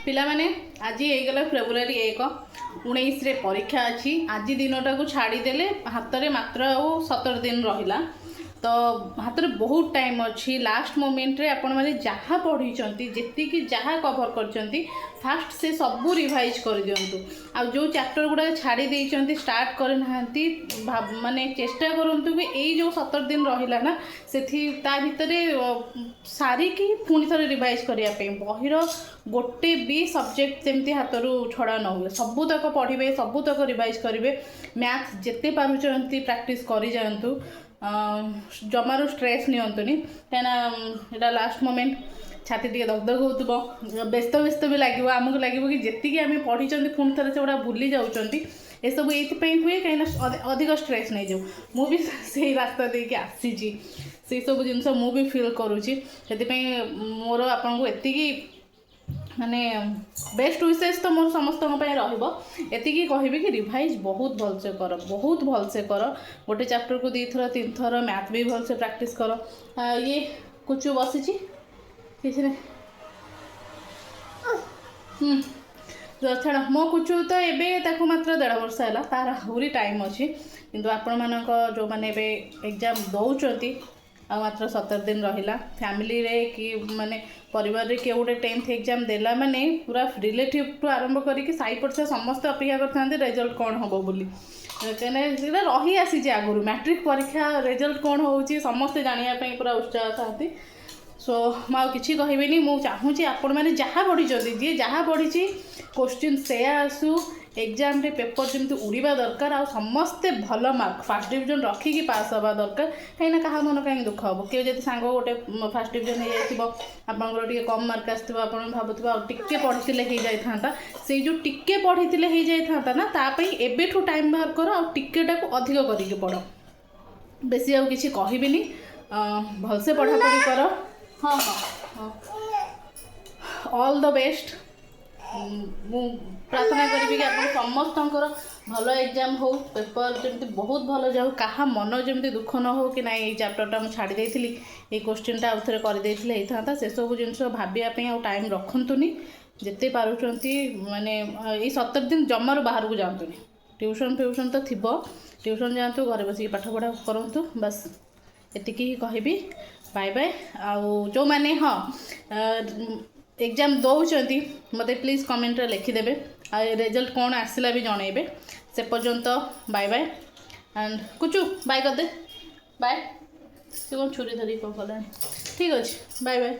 ପିଲାମାନେ, ଆଜି ହେଇଗଲା ଫେବୃଆରୀ 1। 19ରେ ପରୀକ୍ଷା ଅଛି। ଆଜି ଦିନଟାକୁ ଛାଡ଼ିଦେଲେ ହାତରେ ମାତ୍ର ଆଉ 17 ଦିନ ରହିଲା। ତ ହାତରେ ବହୁତ ଟାଇମ୍ ଅଛି। ଲାଷ୍ଟ ମୋମେଣ୍ଟରେ ଆପଣମାନେ ଯାହା ପଢ଼ିଛନ୍ତି, ଯେତିକି ଯାହା କଭର୍ କରିଛନ୍ତି, ଫାଷ୍ଟ ସେ ସବୁ ରିଭାଇଜ୍ କରିଦିଅନ୍ତୁ। ଆଉ ଯେଉଁ ଚାପ୍ଟର ଗୁଡ଼ାକ ଛାଡ଼ି ଦେଇଛନ୍ତି, ଷ୍ଟାର୍ଟ କରିନାହାନ୍ତି, ମାନେ ଚେଷ୍ଟା କରନ୍ତୁ କି ଏଇ ଯେଉଁ 17 ଦିନ ରହିଲା ନା, ତା ଭିତରେ ସାରିକି ପୁଣି ଥରେ ରିଭାଇଜ୍ କରିବା ପାଇଁ। ବହିର ଗୋଟେ ବି ସବଜେକ୍ଟ ଯେମିତି ହାତରୁ ଛଡ଼ା ନ ହୁଏ। ସବୁତକ ପଢ଼ିବେ, ସବୁତକ ରିଭାଇଜ୍ କରିବେ। ମ୍ୟାଥ୍ ଯେତେ ପାରୁଛନ୍ତି ପ୍ରାକ୍ଟିସ୍ କରିଯାଆନ୍ତୁ। ଜମାରୁ ଷ୍ଟ୍ରେସ୍ ନିଅନ୍ତୁନି, କାହିଁକିନା ଏଇଟା ଲାଷ୍ଟ ମୋମେଣ୍ଟ। ଛାତି ଟିକେ ଦଗଦଗ ହେଉଥିବ, ବ୍ୟସ୍ତ ବ୍ୟସ୍ତ ବି ଲାଗିବ। ଆମକୁ ଲାଗିବ କି ଯେତିକି ଆମେ ପଢ଼ିଛନ୍ତି, ପୁଣି ଥରେ ସେଗୁଡ଼ା ଭୁଲି ଯାଉଛନ୍ତି। ଏସବୁ ଏଇଥିପାଇଁ ହୁଏ, କାହିଁକିନା ଅଧିକ ଷ୍ଟ୍ରେସ୍ ନେଇଯାଉ। ମୁଁ ବି ସେଇ ରାସ୍ତା ଦେଇକି ଆସିଛି, ସେଇ ସବୁ ଜିନିଷ ମୁଁ ବି ଫିଲ୍ କରୁଛି। ସେଥିପାଇଁ ମୋର ଆପଣଙ୍କୁ ଏତିକି ମାନେ ବେଷ୍ଟ ୱିସେସ୍ ତ ମୋର ସମସ୍ତଙ୍କ ପାଇଁ ରହିବ। ଏତିକି କହିବି କି ରିଭାଇଜ୍ ବହୁତ ଭଲସେ କର, ବହୁତ ଭଲସେ କର। ଗୋଟେ ଚାପ୍ଟରକୁ ଦୁଇଥର, ତିନିଥର, ମ୍ୟାଥ୍ ବି ଭଲସେ ପ୍ରାକ୍ଟିସ୍ କର। ଇଏ କୁଚୁ ବସିଛି, କିଛି ନାହିଁ। ତ ଛାଡ଼, ମୋ କୁଚୁ ତ ଏବେ ତାକୁ ମାତ୍ର 1.5 ବର୍ଷ ହେଲା, ତାର ଆହୁରି ଟାଇମ୍ ଅଛି। କିନ୍ତୁ ଆପଣମାନଙ୍କ ଯେଉଁମାନେ ଏବେ ଏକ୍ଜାମ୍ ଦେଉଛନ୍ତି, ଆଉ ମାତ୍ର 17 ଦିନ ରହିଲା। ଫ୍ୟାମିଲିରେ କି ମାନେ ପରିବାରରେ କିଏ ଗୋଟେ 10th exam ଦେଲା ମାନେ ପୁରା ରିଲେଟିଭ୍ଠୁ ଆରମ୍ଭ କରିକି ସାହି ପଡ଼ିଶା ସମସ୍ତେ ଅପେକ୍ଷା କରିଥାନ୍ତି ରେଜଲ୍ଟ କ'ଣ ହେବ ବୋଲି। କାହିଁକିନା ସେଇଟା ରହି ଆସିଛି ଆଗରୁ, ମ୍ୟାଟ୍ରିକ୍ ପରୀକ୍ଷା ରେଜଲ୍ଟ କ'ଣ ହେଉଛି ସମସ୍ତେ ଜାଣିବା ପାଇଁ ପୁରା ଉତ୍ସାହ ଥାନ୍ତି। ସୋ ମୁଁ ଆଉ କିଛି କହିବିନି। ମୁଁ ଚାହୁଁଛି ଆପଣମାନେ ଯାହା ପଢ଼ିଛନ୍ତି, ଯିଏ ଯାହା ପଢ଼ିଛି, କୋଶ୍ଚିନ୍ ସେୟା ଆସୁ। ଏକ୍ଜାମ୍ରେ ପେପର୍ ଯେମିତି ଉଡ଼ିବା ଦରକାର ଆଉ ସମସ୍ତେ ଭଲ ମାର୍କ, ଫାର୍ଷ୍ଟ ଡିଭିଜନ୍ ରଖିକି ପାସ୍ ହେବା ଦରକାର। କାହିଁକିନା କାହା ମନ କାହିଁକି ଦୁଃଖ ହେବ? କିଏ ଯଦି ସାଙ୍ଗ ଗୋଟେ ଫାର୍ଷ୍ଟ ଡିଭିଜନ୍ ହେଇଯାଇଥିବ, ଆପଣଙ୍କର ଟିକେ କମ୍ ମାର୍କ ଆସିଥିବ, ଆପଣ ଭାବୁଥିବ ଆଉ ଟିକେ ପଢ଼ିଥିଲେ ହେଇଯାଇଥାନ୍ତା। ସେଇ ଯେଉଁ ଟିକେ ପଢ଼ିଥିଲେ ହେଇଯାଇଥାନ୍ତା ନା, ତା ପାଇଁ ଏବେଠୁ ଟାଇମ୍ ବାହାର କର ଆଉ ଟିକେଟାକୁ ଅଧିକ କରିକି ପଢ଼। ବେଶୀ ଆଉ କିଛି କହିବିନି। ଭଲସେ ପଢ଼ାପଢ଼ି କର। ହଁ, ଅଲ୍ the best. ମୁଁ ପ୍ରାର୍ଥନା କରିବି କି ଆପଣ ସମସ୍ତଙ୍କର ଭଲ ଏକ୍ଜାମ୍ ହଉ, ପେପର୍ ଯେମିତି ବହୁତ ଭଲ ଯାଉ, କାହା ମନ ଯେମିତି ଦୁଃଖ ନ ହଉ କି ନାଇଁ, ଏଇ ଚାପ୍ଟରଟା ମୁଁ ଛାଡ଼ି ଦେଇଥିଲି, ଏଇ କୋଶ୍ଚିନ୍ଟା ଆଉ ଥରେ କରିଦେଇଥିଲେ ହେଇଥାନ୍ତା। ସେସବୁ ଜିନିଷ ଭାବିବା ପାଇଁ ଆଉ ଟାଇମ୍ ରଖନ୍ତୁନି। ଯେତେ ପାରୁଛନ୍ତି ମାନେ ଏଇ 17 ଦିନ ଜମାରୁ ବାହାରକୁ ଯାଆନ୍ତୁନି। ଟ୍ୟୁସନ୍ ଫ୍ୟୁସନ୍ ତ ଥିବ, ଟ୍ୟୁସନ୍ ଯାଆନ୍ତୁ, ଘରେ ବସିକି ପାଠ ପଢ଼ା କରନ୍ତୁ। ବାସ୍, ଏତିକି ହିଁ କହିବି। Bye bye. ଆଉ ଯେଉଁମାନେ ହଁ ଏକ୍ଜାମ୍ ଦେଉଛନ୍ତି, ମୋତେ ପ୍ଲିଜ୍ କମେଣ୍ଟରେ ଲେଖିଦେବେ ଆଉ ରେଜଲ୍ଟ କ'ଣ ଆସିଲା ବି ଜଣେଇବେ। ସେ ପର୍ଯ୍ୟନ୍ତ ବାଏ ବାଏ। ଆଣ୍ଡ କୁଚୁ, ବାଏ କରିଦେ, ବାଏ। ସେ କ'ଣ ଛୁରୀ ଧରିକି କ'ଣ କଲାଣି? ଠିକ୍ ଅଛି, ବାଏ ବାଏ।